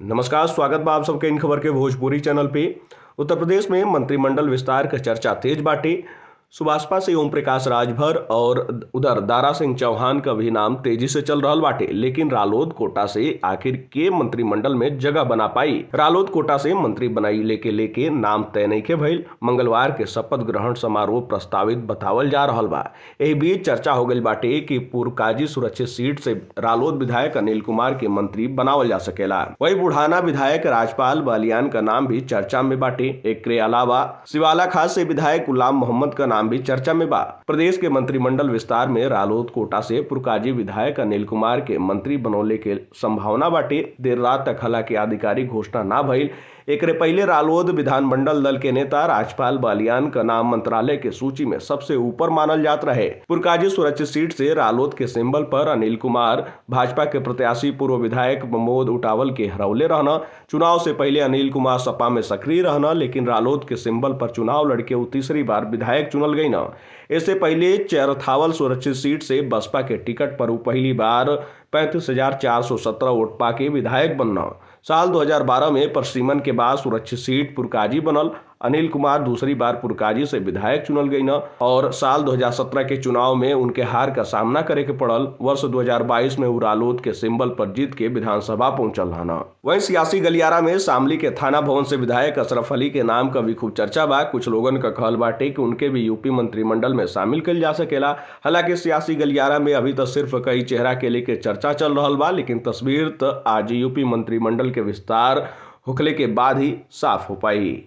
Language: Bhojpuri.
नमस्कार, स्वागत बा आप सबके इन खबर के भोजपुरी चैनल पे। उत्तर प्रदेश में मंत्रिमंडल विस्तार के चर्चा तेज बाटे। सुभाषपा से ओम प्रकाश राजभर और उधर दारा सिंह चौहान का भी नाम तेजी से चल रहा बाटे, लेकिन रालोद कोटा से आखिर के मंत्रिमंडल में जगह बना पाई। रालोद कोटा से मंत्री बनाई लेके लेके नाम तय नहीं के भइल। मंगलवार के शपथ ग्रहण समारोह प्रस्तावित बतावल जा रहा बा। एही बीच चर्चा हो गई बाटे कि पुरकाजी सुरक्षित सीट से रालोद विधायक अनिल कुमार के मंत्री बनावल जा सकेला। वही बुढ़ाना विधायक राजपाल बालियान का नाम भी चर्चा में बाटे। एकरे अलावा शिवाला खास से विधायक गुलाम मोहम्मद का नाम भी चर्चा में बा। प्रदेश के मंत्रिमंडल विस्तार में रालोद कोटा से पुरकाजी विधायक अनिल कुमार के मंत्री बनौले के संभावना बाटे। देर रात तक हालांकि आधिकारिक घोषणा ना भइल। एकरे पहले रालोद विधानमंडल दल के नेता राजपाल बालियान का नाम मंत्रालय के सूची में सबसे ऊपर मानल जात रहे। पुरकाजी सुरक्षित सीट से रालोद के सिंबल पर अनिल कुमार भाजपा के प्रत्याशी पूर्व विधायक प्रमोद उटावल के हरौले रहना। चुनाव से पहले अनिल कुमार सपा में सक्रिय रहना, लेकिन रालोद के सिंबल पर चुनाव लड़के वो तीसरी बार विधायक चुनल गई न। इससे पहले चरथावल सुरक्षित सीट से बसपा के टिकट पर वो पहली बार 35,417 वोट पाके विधायक बनना। साल 2012 में परिसीमन के बाद सुरक्षित सीट पुरकाजी बनल। अनिल कुमार दूसरी बार पुरकाजी से विधायक चुनल गई न और साल 2017 के चुनाव में उनके हार का सामना करे के पड़ल। वर्ष 2022 में वो रालोद के सिंबल पर जीत के विधानसभा पहुंचल रहना। वहीं सियासी गलियारा में शामली के थाना भवन से विधायक अशरफ अली के नाम का भी खूब चर्चा बा। कुछ लोगन का कहल बाटे कि उनके भी यूपी मंत्रिमंडल में शामिल कल जा सकेला। हालांकि सियासी गलियारा में अभी तो सिर्फ कई चेहरा के लेके चर्चा चल रहा बा, लेकिन तस्वीर तो आज यूपी मंत्रिमंडल के विस्तार होखले के बाद ही साफ हो पाई।